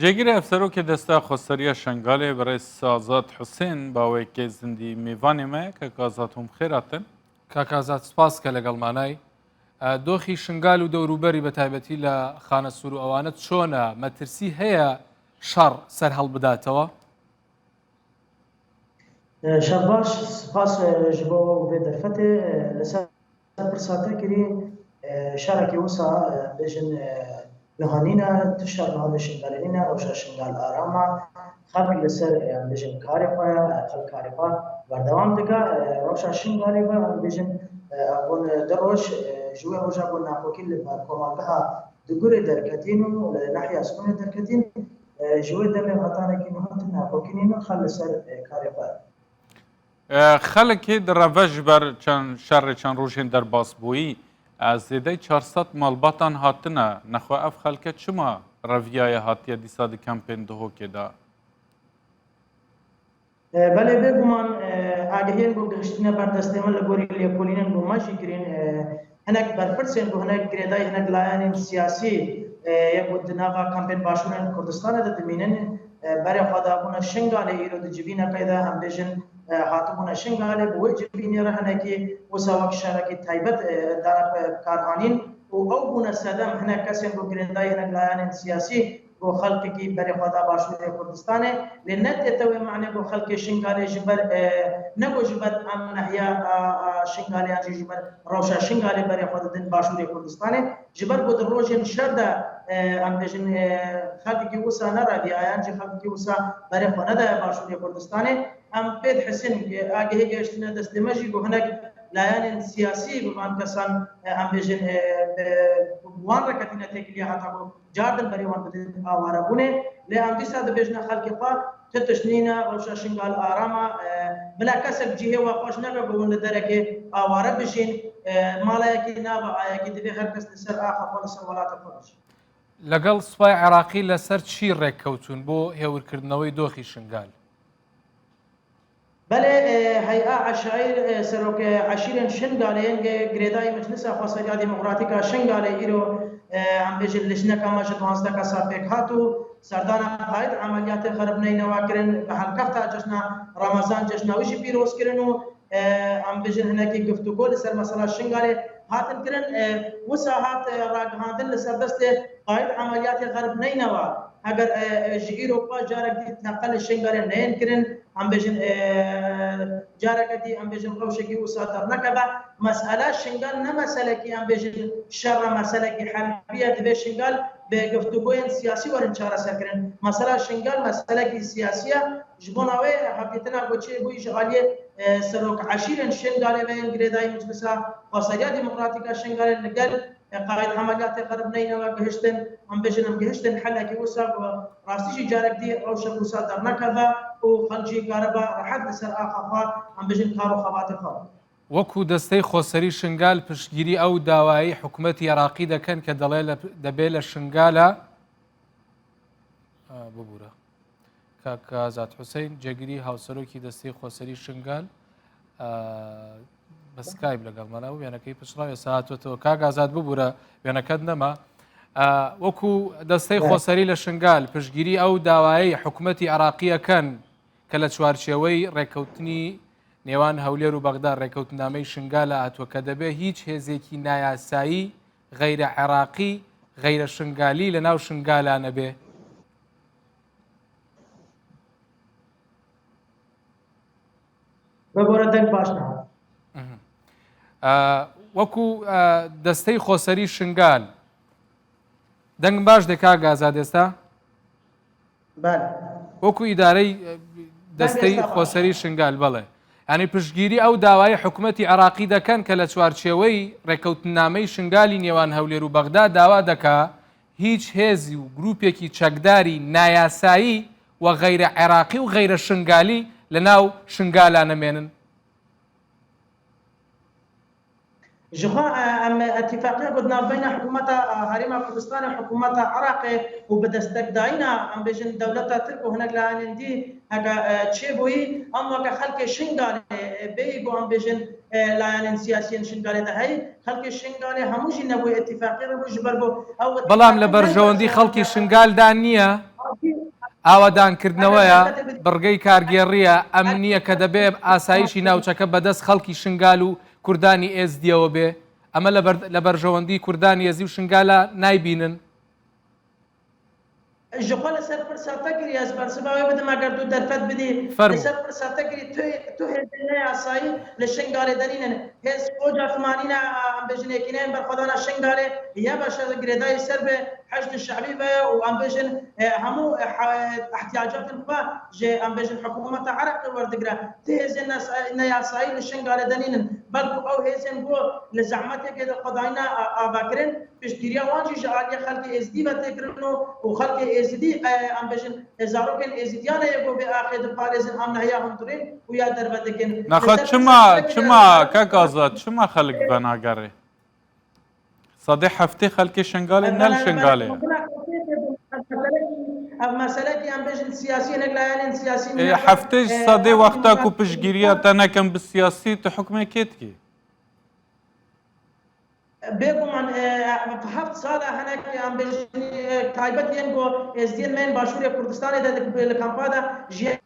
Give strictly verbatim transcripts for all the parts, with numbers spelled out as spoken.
Cêgirê Hevserokê Desteya Xweseriya Şengalê birêz Azad Husên, baweyekê zindî mêvanê me ye. Kek Azad, hûn bi xêr hatin. Kak Azad, spas ke legelmanay. E, doxî Şingal û dewrûberî, bi taybetî li Xanesûr û ewane çon e? Metirsî heye şer ser helbidatewa? E, şer baş, spas, e, ji bo vê derfetê, e, li ser pirsa te kirî, e, şerekî wisa, e, bêjin, e, niha nîne, tu şer niha li Şingalê nîne, rewşa Şingal aram e, xelk li ser, e, em bêjin karê xwe ye, e, xelk karê xwe berdewam dike, e, rewşa Şingalê ve, em bêjin, e, ev bûn, e, du roj, e, ji wê roja ku naxwekî li ber komandeha Digurê derketîn û li nehiya Skunê derketîn, e, ji wê demê hetanekî niha tu naxwekî nîne, xelk li ser, e, karê xwe. E, xelkê direve ji ber çend şerê çend rojên derbas bûyî. E, zêdeyî çar sed malbatan hatine. Nexwe ev xelke çima reviyaye hatiye dîsa di kempên Duhokê de? E, belê, bêguman, e, agahiyên ku gihiştine ber destê min li gorî lêkolînên ku me jî kirîn, e, hinek berpirsên ku hinek girêdayî hinek layanên siyasî, e, yê ku di nava kampên Başûrên Kurdistanê de dimînin, e, berê xwe dabûne Şingalê, îro di civînekê de, em bêjin, e, hatibûne Şingalê, bi wê civînê re hinekî wisa wek şerekî taybet, e, dane bi kar anîn û ew bûne sedem hinek kesên ku girêdayî hinek layanên siyasî ku xelkekî berê xwe da Başûrê Kurdistanê, lê ne tête wê manê ku xelkê Şingalê ji ber, e, ne ku ji ber em nehiya, a, a, Şingalê yan jî ji ber rewşa Şingalê berê xwe didin Başûrê Kurdistanê, ji ber ku di rojên şer de, e, em bêjin, e, xelkekî wisa nereviya yan jî xelkekî wisa berê xwe nedaye Başûrê Kurdistanê. Em pê dihesînin ku agahî gehiştine destê me jî ku hinek layanên siyasî bi van kesan, e, em bêjin, e, e, bi wan re ketîne têkiliya heta ku cardin berê wan bidin awarebûnê. Lê em dîsa dibêjine xelkê xwe, tu tişt nîne, rewşa Şingal aram e, e, bila kesek cihê we xweş nebe ku hûn li derekê aware bijîn, e, malayekî nabe ayekî, divê her kes li ser axa xwe, li ser welatê xwe bijî. لەگەڵ سوپای عێراقی لەسەر چی ڕێککەوتوون بۆ هێورکردنەوەی دۆخی شنگال؟ Belê, e, Heya Eşaîr, e, serok, e, eşîrên Şingalê yên girêdayî Meclisa Xweseriya Demokratîk a Şingalê îro, e, em bêjin lijneka me ji duwazdeh kesa pêk hat û serdana qayîd emeliyatê xerib neynewa kirin, bi helkefta cejna Remezan cejna wî jî pîroz kirin û, e, em bêjin hinekî guftûgo li ser mesela Şingalê hatin kirin. E, wisa hat, e, ragihandin li ser destê qayîd emeliyatê xerib neynewa. Heger, e, e, ji îro paş carek dî teqe li Şingalê neyên kirin, em bêjin, e, careke dî, em bêjin, rewşekî wisa dernekeve. Mesele Şingal ne meselekî, em bêjin, şer e, meselekî herbî ye. Divê Şingal bi guftûgoyên siyasî werin çareserkirin. Mesela Şingal meselekî siyasî ye. Ji bona wê hevdîtina ku çêbûyî ji aliyê, e, serok eşîrên Şingalê ve yên girêdayî Meclisa Xweseriya Demokratîk a Şingalê li gel e, qayîd emeliyatê xerib neyne ve gihiştin, em bêjin em gihiştin helekî wisa ku rastî jî carek dî rewşek wisa dernekeve û xelk jî karibe rehet li ser axa xwe, em bêjin kar û xebatê xwe. وەکو دەستەی خۆسەری شنگال پشتگیری ئەو داوایی حکومەتی عێراقی دەکەن کە دەڵێ لە، دەبێ لە شنگالە، ئا، ببوورە. کاک ئازاد حوسەین، جێگری هاوسەرۆکی دەستەی خۆسەری شنگال، ئا، بە سکایپ لەگەڵمانە و وێنەکەی پچڕاوێ سەهاتوەتەوە. کاک ئازاد، ببوورە، وێنەکەت نەما. ئا، وەکو دەستەی خۆسەری لە شنگال پشتگیری ئەو داوایەی حکوومەتی عێراقیەکەن کە لە چوارچێوەی ڕێککەوتنی نێوان هەولێر و بەغدا ڕێککەوتنامەی شنگالە هاتووە کە دەبێ هیچ هێزێکی نایاسایی، غەیرە عێراقی، غەیرە شنگالی لە ناو شنگالانە بێ. ببوورە، دەنگ باش نهات. ئە، وەکو، ئە، دەستەی خۆسەری شنگال. دەنگم باش دێ کاک ئازاد ئێستا؟ بەڵێ. وەکو ئیدارەی، ئە، دەنگ دەستەی ئێستا باش. خۆسەری شنگال، بەڵێ. یعنی پشتگیری ئەو داوای حکوومەتی عێراقی دەکەن کە لە چوارچێوەی ڕێککەوتنامەی شنگالی نێوان هەولێر و بەغدا داوا دەکا هیچ هێزی و گروپێکی چەکداری نایاسایی و غەیرە عێراقی و غەیرە شنگالی لە ناو شنگالا نەمێنن. Jixwe, e, em îtîfaqiya ku di navbeyna hikûmeta, e, Herêma Kurdistanê, hikûmeta Iraqê û bi destekdayîna, em bêjin, dewleta Tirk û hinek layanên dî heke, e, çêbûyî, em weke xelkê Şingalê, e, bêyî ku em bêjin, e, layanên siyasiyên Şingalê de heyî, xelkê Şingalê hemû jî nebûyî îtîfaqî re bû, ji ber ku ew بەڵام لە بەرژەوەندی خەڵکی شنگالدا نییە. ئاوادانکردنەوەیە، بڕگەی کارگێڕییە، ئەم نییە کە دەبێ ئاسایشی ناوچەکە بەدەست خەڵکی شنگال و کوردانی ئێزدییەوە بێ. ئەمە لە بەر-، لە بەرژەوەندی کوردانی ئێزدی و شنگالە نایبینن. Ji xwe li ser pirsa te kirî, ez bersiva wê bidim, eger tu derfet bidî. Fermo. Li ser pirsa te kirî, tu, tu hêzên neyasayî li Şingalê derînin. Hêz Oca Fimanî ne, em bêjin, Yekîneyên Berxwedana Şingalê, YBŞ girêdayî ser bi Heşdê Şebî ve û, em bêjin, e, hemû, e, he-, ihtiyacatên xwe ji, em bêjin, hikûmeta Iraqê werdigire. Ti hêzên nes-, neyasayî li Şingalê de nînin. Belku ew hêzên ku li zehmetê ke de xwedayî ne a-, avakirin, piştgiriya wan jî ji aliyê xelkê Êzidî ve tê kirin û, û xelkê Êzidî, e, em bêjin, e, zarokên Êzidiyan e ku vê axê diparêzin, em neheya hundirîn û ya derve dikin. Nexwe çima, çima, kek Azad, çima xelk venagere? Sedê heftê xelkê Şingalê ne li Şingalê ye. Ev meselekî, ev meselekî em bêjin siyasî, hinek layanên siyasî, Ê, heftê ji sedê wexta ku piştgiriya te nekin bi siyasî, tu hukmê kê dikî? Bêguman, e, heft sal e hinek, em bêjin, e, taybet yên ku êzdiyên me yên Başûrê Kurdistanê de di, li kampa de jiyan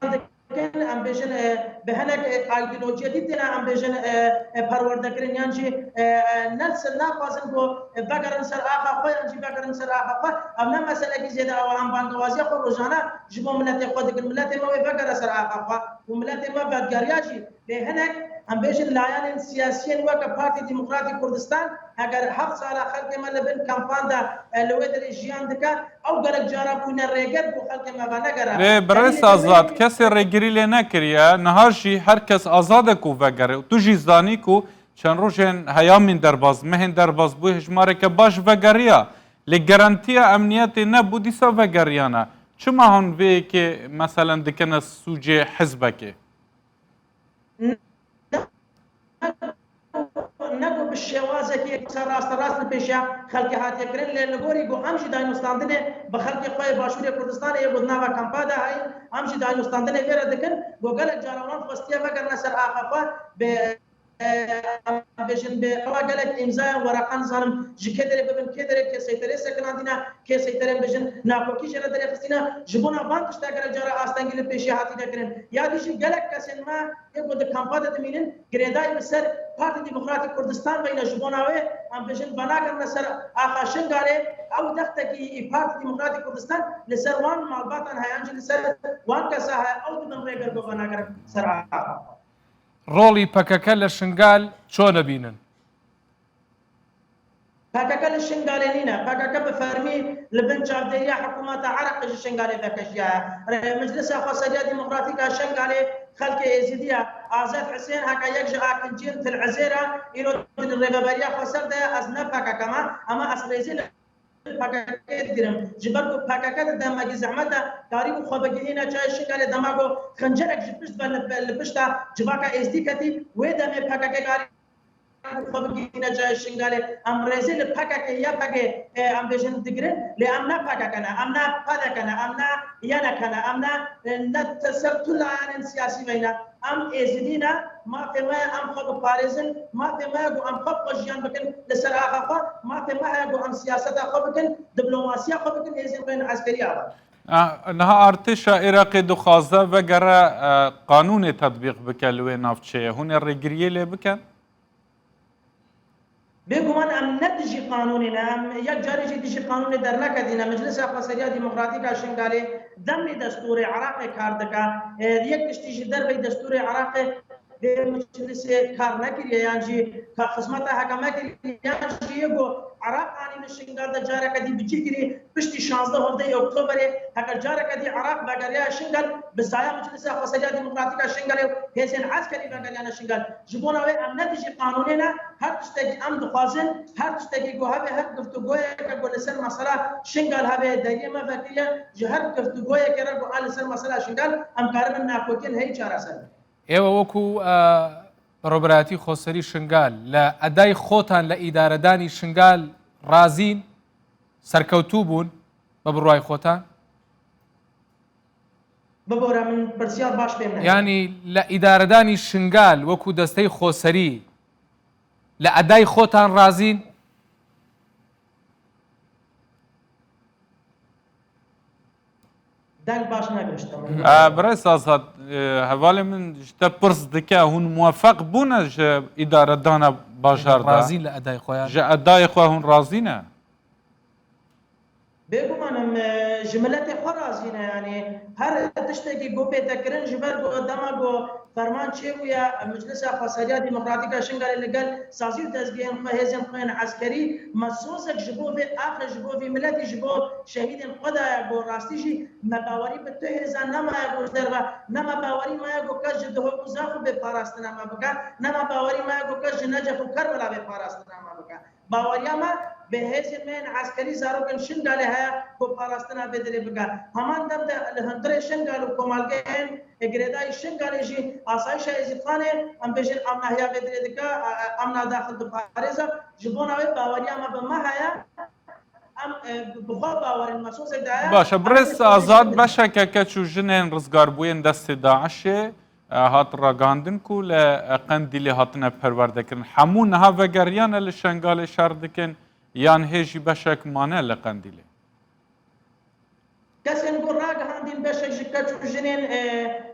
dikin, em bêjin, e, bi hinek, e, îdeolojiyekî têne, em bêjin, e, e, perwerde kirin, yan jî, e, e, ne, naxwazin ku, e, vegerin ser axa xwe, yan jî vegerin ser axa xwe. Ev ne meselekî zêde ew e, em bangewaziya xwe rojane ji bo miletê xwe dikin. Miletê me wê vegere ser axa xwe û miletê me vegeriya jî. Lê hinek, em bêjin, layanên siyasiyên weke Partî Demokratîk Kurdistan, heger heft sala xelkê me li bin kampan de, e, li wê derê jiyan dike, ew gelek cara bûne rêger ku xelkê me venegere. Lê birêz Azad, kesê rêgirî lê nekiriye, niha jî her kes azad e ku vegere. Û tu jî zanî ku çend rojên heyamîn derbas, mehên derbas bû, hejmareke baş vegeriya. Lê garantiya emniyetê nebû, dîsa vegeriyane. Çima hûn vê yekê, meselen, dikine sûcê hizbekê? Ne, ne ku bi şêwazekî yekser rasterast li pêşiya xelkê hatiye kirin, lê li gorî ku em jî daynûstandinê bi xelkê xwe yê Başûrê Kurdistanê yê ku di nava kampa de heyîn, em jî daynûstandinê vê re dikin, ku gelek cara wan xwestiye vegerine ser axa xwe, bi, em bêjin, bi ewa gelek îmzayan, wereqan, nizanim ji kê derê bibin, kê derê, kê seyterê sekinandîne, kê seyterên, bêjin, nakokî jê re derêxistîne, ji bona van tişta gelek cara astengî li pêşiya hatîne kirin. Ya dî jî gelek kesên me yê ku di kampa de dimînin, girêdayî li ser Partî Demokratîk Kurdistan veyne, ji bona wê, em bêjin, venagirine ser axa Şingalê, ew dextekî Partî Demokratîk Kurdistan li ser wan malbatan heye, yan jî li ser wan kesa heye, ew dibin rêger ku venagirin ser axa. Rolî P K K li Şingal çi dibînin? P K K li Şingalê nîne. P K K bi fermî li bin çavdêriya hikûmeta Iraqê ji Şingalê vekeşiyaye. Meclisa Xweseriya Demokratîk a Şingalê xelkê Êzidî ye. Azad Hisên heke yek ji akinciyên Til Izêr e, îro di rêveberiya xweser de ye, ez ne P K K me, ama ez rêzê li P K K digirim. Ji ber ku P K K di demekî zehmet de karîbû xwe bigihîne çayê Şingalê, dema ku xincerek ji pişt ve li, li pişta civaka Êzdî ketî, wê demê P K K karî xwe bigihîne cayê Şingalê. Em rêzê li P K K, Y P G, e, em bêjin digirin, lê em ne P K K ne, em ne P D K ne, em ne Y N K ne, em ne, e, ne te-, ser tu layanên siyasî veyne. Em Êzidî ne, mafê me ye em xwe biparêzin, mafê me ye ku em xwe bi xwe jiyan bikin li ser axa xwe, mafê me heye ku em siyaseta xwe bikin, diplomasiya xwe bikin, hêzên xwe yên eskerî ava. A, niha artêşa Iraqê dixwaze vegere, e, qanûnê tetbîq bike li wê navçeyê. Hûn ê rêgiriyê lê bikin? Bêguman em ne dijî qanûnê ne, em yek carê jî dijî qanûnê derneketîne. Meclisa Xweseriya Demokratîk a Şingalê demê destûrê Iraqê kar dike. E, yek tiştî ji derveyî destûrê Iraqê vê meclisê kar nekiriye, yan jî ka xizmeta heke me kiriye, yan jî yê ku Iraq anî li Şingal de careke dî bi cih kirî, piştî şazdeh hevdehê Oktoberê, heger careke dî Iraq vegeriya Şingal, bi saya Meclisa Xweseriya Demokratîk a Şingalê û hêzên eskerî vegeriyane Şingal. Ji bona wê em ne dijî qanûnê ne, her tiştekî em dixwazin, her tiştekî ku hebe, her giftûgoyeke ku li ser mesela Şingal hebe, deriyê me vekiriye, ji her giftûgoyekê re ku a li ser mesela Şingal, em karibin nakokiyên heyî çareser bikin. ئێوە وەکو، ئە، بەڕێوەبەرایەتی خۆسەری شنگال لە ئەدای خۆتان لە ئیدارەدانی شنگال ڕازین؟ سەرکەوتوو بوون بە بڕوای خۆتان؟ Bibore, min pirsiyar baş fêm nekir. یانی لە ئیدارەدانی شنگال وەکو دەستەی خۆسەری لە ئەدای خۆتان ڕازین؟ Deng baş negihişte min. E, Birêz Azad, e, hevalê min ji te pirs dike, hûn muwefeq bûne ji îdaredana bajar de? Razî li edayê xwe ya? Ji edayê xwe hûn razî ne? Bêguman em, e, ji miletê xwe razî ne, yanî her tiştekî ku pê te kirin, ji ber ku dema ku ferman çêbûye, Meclisa Xweseriya Demokratîk a Şingalê li gel sazî û dezgehên xwe, hêzên xwe yên eskerî, me sozek ji bo vê axê, ji bo vê miletî, ji bo şehîdên xwe daye, ku rastî jî me bawerî bi tu hêzan nemaye ku ji derve, ne me bawerî maye ku kes ji Duhok û Zaxo bê parastina me bike, ne me bawerî maye ku kes ji Necef û Kerbela bê parastina me bike. Baweriya me bi hêzên me yên eskerî, zarokên Şingalê heye ku parastina vê dilê bike. Heman dem de li hundirê Şingal û komelgehên girêdayî Şingalê jî asayişa Êzîdxanê, em bêjin, amnahiya vê dilê dike, e, e, amna daxil diparêze. Ji bona wê baweriya me bi me heye. Em, e, bi xwe bawer in, me sozek daye. Baş e, Birêz Azad, beşeke keç û jinên rizgarbûyên destê DAIŞê e, hat ragihandin ku li, e, Qendîlê hatine perwerdekirin. Hemû niha vegeriyane li Şengalê şer dikin, yan hê jî beşek mane li Qendîlê? Kesên ku ragihandin, beşek ji keç û jinên, e,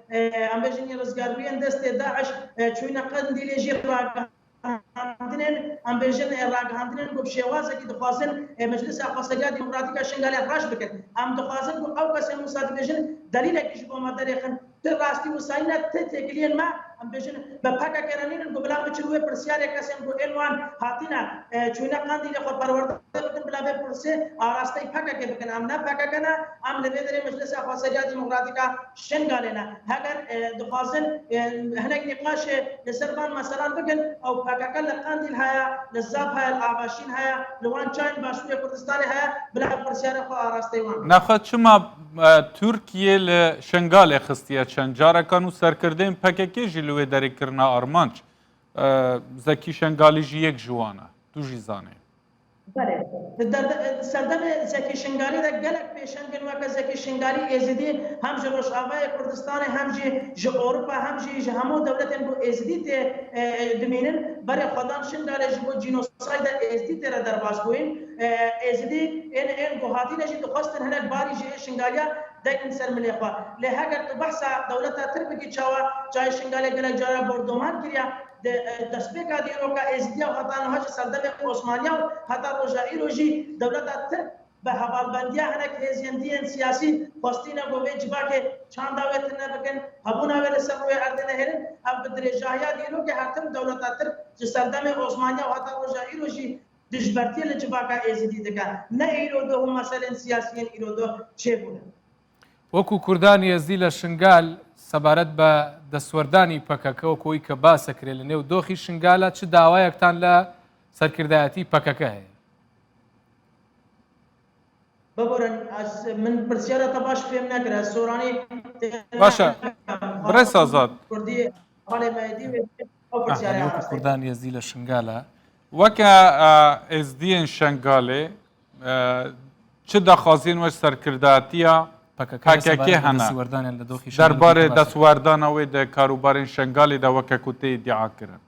e, em bêjin, yên rizgarbûyên destê DAIŞ, e, çûyne Qendîlê jî ragihandinên, em bêjin, e, ragihandinên ku bi şêwazekî dixwazin, e, Meclisa Xweseriya Demokratîk a Şingalê reş bikin. Em dixwazin ku ew kesên wisa dibêjin delîlekî ji bo me derêxin. Ti rastî wisa nîne, ti têkiliyên me, em bêjin, bi P K K re nînin ku bila biçin wê pirsiyarê kesên ku ên wan hatine, e, çûne Qendîlê xwe perwerde bikin, bila vê pirsê arasteyî P K K bikin. Em ne P K K ne, em li vê derê Meclisa Xweseriya Demokratîk a Şingalê ne. Heger, e, dixwazin, e, hinek nîqaşê li ser van meselan bikin, ew P K K li Qendîl heye, li Zap heye, li Avaşîn heye, li wan çayên Başûrê Kurdistanê heye, bila ev pirsiyarê xwe arasteyî wan bikin. Nexwe çima, e, Tirkiye li Şengalê xistiye çend carekan û serkirdeyên P K K jî li wê derê kirine armanc? E, Zekî Şengalî jî yek ji wan e. Tu jî zanî. Belê. Di derde-, di serdemê Zekî Şingalî de gelek pêşengên weke Zekî Şingalî Êzidî hem ji Rojavayê Kurdistanê hem jî ji Ewropa hem jî ji hemû dewletên ku Êzidî tê, e, dimînin, berê xwedan Şingalê ji bo cînosaydê Êzidî tê re derbas bûyîn. E, Êzidî ên, ên ku hatine jî dixwestin hinek barî ji ê Şingaliya deynin ser milê xwe. Lê heger tu behsa dewleta Tirk bikî, çawa çayê Şingalê gelek cara bordoman kiriya, di, e, destpêka dîroka Êzidiya û heta niha ji serdemê Osmaniya û heta roja îro jî dewleta Tirk bi hevalbendiya hinek hêzên dî yên siyasî xwestîne ku vê civakê çanda wê tune bikin, hebûna wê li ser rûyê erdê nehêlin. Ev bi dirêjahiya dîrokê her tim dewleta Tirk ji serdemê Osmaniya û heta roja îro jî dijbertiyê li civaka Êzidî dike. Ne îro doh û meselên siyasî yên îro doh çêbûne. وەکو کوردانی ئێزدی لە شنگال، سەبارەت بە دەستوەردانی پەکەکە، وەکو ئەوەی کە باسە کرێ لە نێو دۆخی شنگالە، چ داوایەکتان لە سەرکردایەتی پەکەکە هەیە؟ ببورن، ez, min pirsiyara te baş fêm nekir. Ez soranî Baş e. Birêz Azad. Kurdî, halê me êdî wê ew pirsiyarê وەکو araste. کوردانی ئێزدی لە شنگالە. Weke, e, êzdiyên Şengalê, e, çi daxwaziyên we ji serkirdatiya پەکەکە P K K hene. دەستوەردانیان لە دۆخی Derbarê شنگال destwerdana wê di karûbarên Şengalê de weke ku tê îdia kirin?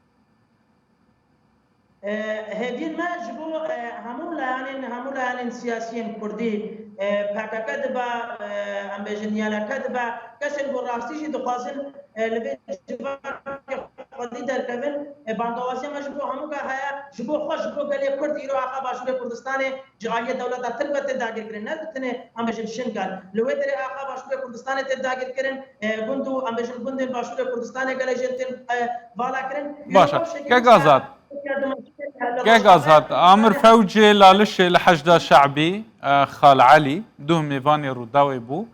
E, hêviyên me ji bo, e, hemû layanên, hemû layanên siyasiyên Kurdî, e, P K K dibe, e, em bêjin Y L K dibe, kesên ku rastî jî dixwazin, e, li vê civakê xwedî derkevin, e, bangawaziya me ji bo hemûka heye, ji bo xwe, ji bo gelê Kurd îro axa Başûrê Kurdistanê ji aliyê dewleta Tirk ve tê dagirkirin, ne tenê em bêjin Şingal. Li wê derê axa Başûrê Kurdistanê tê dagirkirin, e, gund û em bêjin gundên Başûrê Kurdistanê gelek jê tên, e, vala kirin. Baş e. Kek Azad. Kek Azad, Amir Fewcê Lalişê li Heşda Şe'bî, e, Xal Elî, duh mêvanê Rûdawê bû.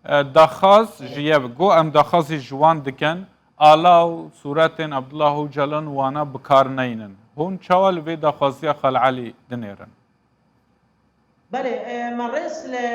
E, daxwaz ji ye got, em daxwazî ji wan dikin, ala û sûretên Abdullah Ocalan wana bi kar neynin. Hûn çawa li vê daxwaziya Xal Elî dinêrin? Belê, e, me rêz li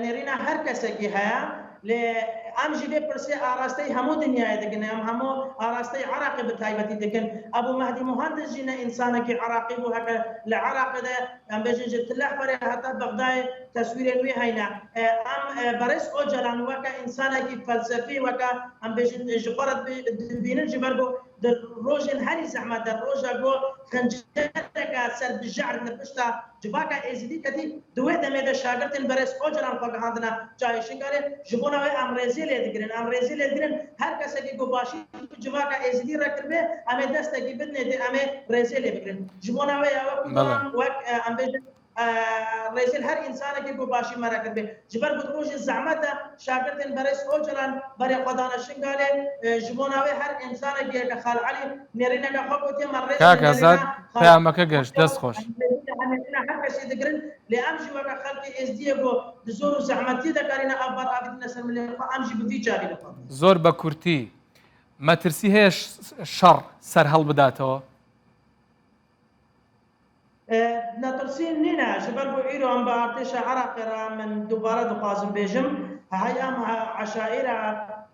nêrîna her kesekî heye, lê em jî vê pirsê arasteyî hemû dinyayê dikin, em hemû arasteyî Iraqê bi taybetî dikin. Ebû Mehdî Muhandis jî ne însanekî Iraqî bû, heke li Iraqê de, em bêjin ji Til Ehmerê heta Bexdayê teswîrên wî heyne. E, em, e, Berêz Ocalan weke însanekî felsefî, weke, em bêjin, ji xwe re dibi-, dibînin, ji ber ku di rojên herî zehmet de, roja ku xencereke ser bijar li pişta civaka Êzidî ketî, di wê demê de şagirtên berêz Ocalan xwe gihandine çayê Şingalê. Ji bona wê em rêzê lê digirin, em rêzê lê digirin. Her kesekî ku başî bi civaka Êzidî re kiribe, em ê destekî bidinê dê, em ê rêzê lê bigirin. Ji bona wê ya wek Bela. Ocalan, wek, e, em bêjin, e, rêzê li her însanekî ku başî me re kiribe. Ji ber ku di rojê zehmet de şagirtên berêz Ocalan berê xwe dane Şingalê, e, ji bona wê her însanekî yeke Xal Elî nêrîneke xwe gotiye, me rêzê Kak Azad, nêrîna Xal peyameke geş, dest xweş. Em nêrîna her kesî digirin, lê em jî weke xelkê Êzdiyê ku di zor û zehmetiyê de karîne av bar avîtîne ser milê xwe, em jî bi vî çavî li xwe. Zor be kurtî. Metirsî heye ş-, şer ser helbidatewe? E, netirsî nîne, ji ber ku îro em bi artêşa Iraqê re, min dubare dixwazim bêjim, heyam, he-, eşaîra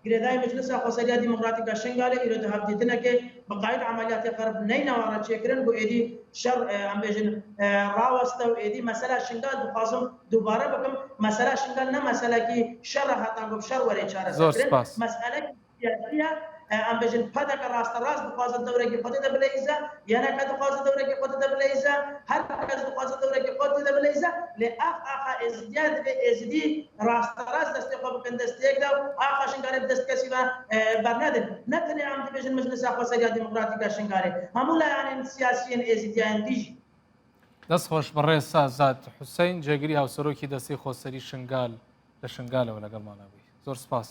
girêdayî Meclisa Xweseriya Demokratîk a Şingalê îro di hevdîtinekê bi qayîd emeliyatê xerib neyne were çêkirin, ku êdî şer, e, em bêjin, e, raweste û êdî mesela Şingal dixwazim dubare bikim. Mesela Şingal ne meselekî şer e, heta ku bi şer were çareserkirin. Zor spas. Meselek siyasî ye. E, em bêjin P D K rasterast dixwaze dewrekî xwe tê de bileyîze, Y N K dixwaze dewrekî xwe tê de bileyîze, her kes dixwaze dewrekî xwe tê de bileyîze, lê ev axa Êzidiya divê Êzidî rasterast destê xwe bikin destê yek de û axa Şingalê bi dest kesî ve, e, bernedin. Ne tenê em dibêjin Meclisa Xweseriya Demokratîk a Şingalê, hemû layanên siyasiyên Êzidiyayên dî jî. Dest xweş, bi rêz Azad Huseyn, cêgirî hawserokî Destê Xweserî Şingal, li Şingalê we legelmana bûyî. Zor spas.